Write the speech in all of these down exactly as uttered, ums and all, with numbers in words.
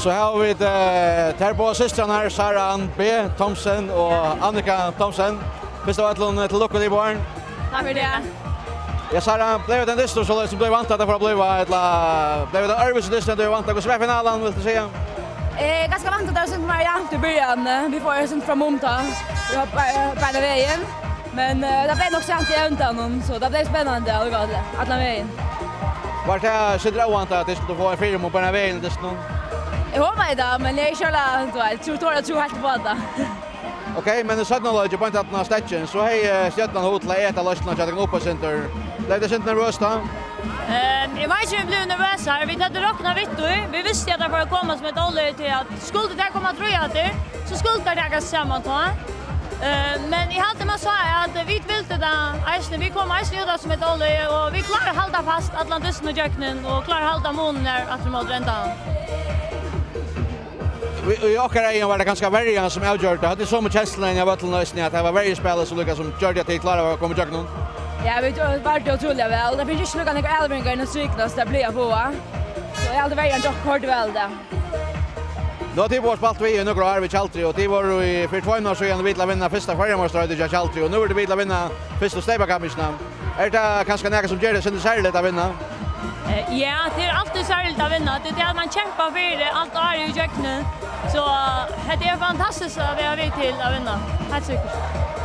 So hava vit, eh, tær báðar systrarnar, Sara Ann B. Thomsen og Annika Thomsen. Fyrst av øllum, eh, til lukku, tit báðar. Takk fyri tað. Ja, Sara, bleiv tað ein dystur, soleiðis sum tú hevði væntað, at tað fór at blíva, ella bleiv tað ein øðrvísi dystur enn tú hevði væntað? Hvussu var finalan, vilt tú siga? Eh, ganska væntað, tað var sindur meira javnt í byrjan, eh, vit fóru sindur framum tá. Ja, be-, eh, beinanvegin. Men, eh, tað bleiv nokk so javnt í endanum, so tað bleiv spennandi allíkavæl, allan vegin. Var tað sindur óvæntað, at tit skuldu fáa ein fyrimun beinanvegin í dystinum? Eg vónaði tað, men eg eri ikki øgiliga, tú veit, trúði, eg trúði heilt upp á tað. Ok, men í seinna hálvleiki, beint aftan á steðgin, so hevði, eh, Stjørnan hug til at eta leistina hjá tykkum upp eitt sindur. Bleiv tað sindur nervøst tá? Ehm, eg veit ikki, um vit blivu nervøsir. Vit høvdu roknað við tí. Vit vistu, at tað fór at koma sum eitt álvara til, at skuldi tað koma aftur, so skuldi tað takast saman tá. Eh, men eg haldi, man sá, at vit vildu tað eisini. Vit komu eisini út av sum eitt álvara, og vit kláraðu at halda fast allan dystin ígjøgnum, og kláraðu at halda munin har aftur móti endanum. Í, í okkara eygum var tað kanska verjan sum avgjørdi. Høvdu tit somu kensluna inni á vøllinum eisini, at tað var verjuspælið sum líka sum gjørdi, at tit kláraðu at koma ígjøgnum? Ja, vit gjørdu, vart ótrúliga væl. Tað finst ikki nakrar álvarar innan strikuna, so tað bleiv at fáa. So eg haldi, verjan gjørdi, koyrdi væl tað. Nú hava tit báðar spælt við í nøkur ár við Tjaldrið, og tit vóru í, fyri tveimum árum síðan við til at vinna fyrsta føroyameistaraheitið hjá Tjaldrið, og nú eru tit við til at vinna fyrstu steypakappingina. Er tað kanska nakað, sum ger tað sindur serligt at vinna? Eh, ja, tað er altíð serligt at vinna. Tað er tað, man kempar fyri alt árið ígjøgnum. So, eh, hetta er fantastiskt at vera við til at vinna. Heilt sikkurt.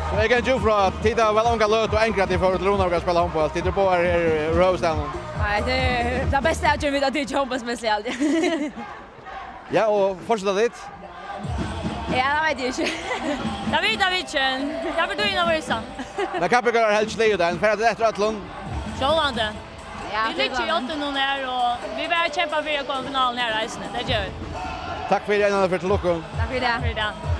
So eg gangi út frá, at tit hava væl onga løtu angrað, at tit fóru til Runavíkar at spæla hondbólt. Tit eru báðar her úr høvuðsstaðnum. Nei, tað er tað besta, eg havi vitað, at tit hondbóltsmessigt, aldri. Ja, og fortseta tit? Ja, tað veit eg ikki. Tað vita vit ikki. Tað verður tíðin at vísa. Men kappingarár er helst liðugt enn. Fara tit eftir øllum? Sjálvandi. Ja, vit liggja í oddinum her, og vit verða at kempa fyri at koma í finaluna her eisini. Tað gera vit. Takk fyri, Einar, og til lukku. Takk fyri tað. Takk fyri tað.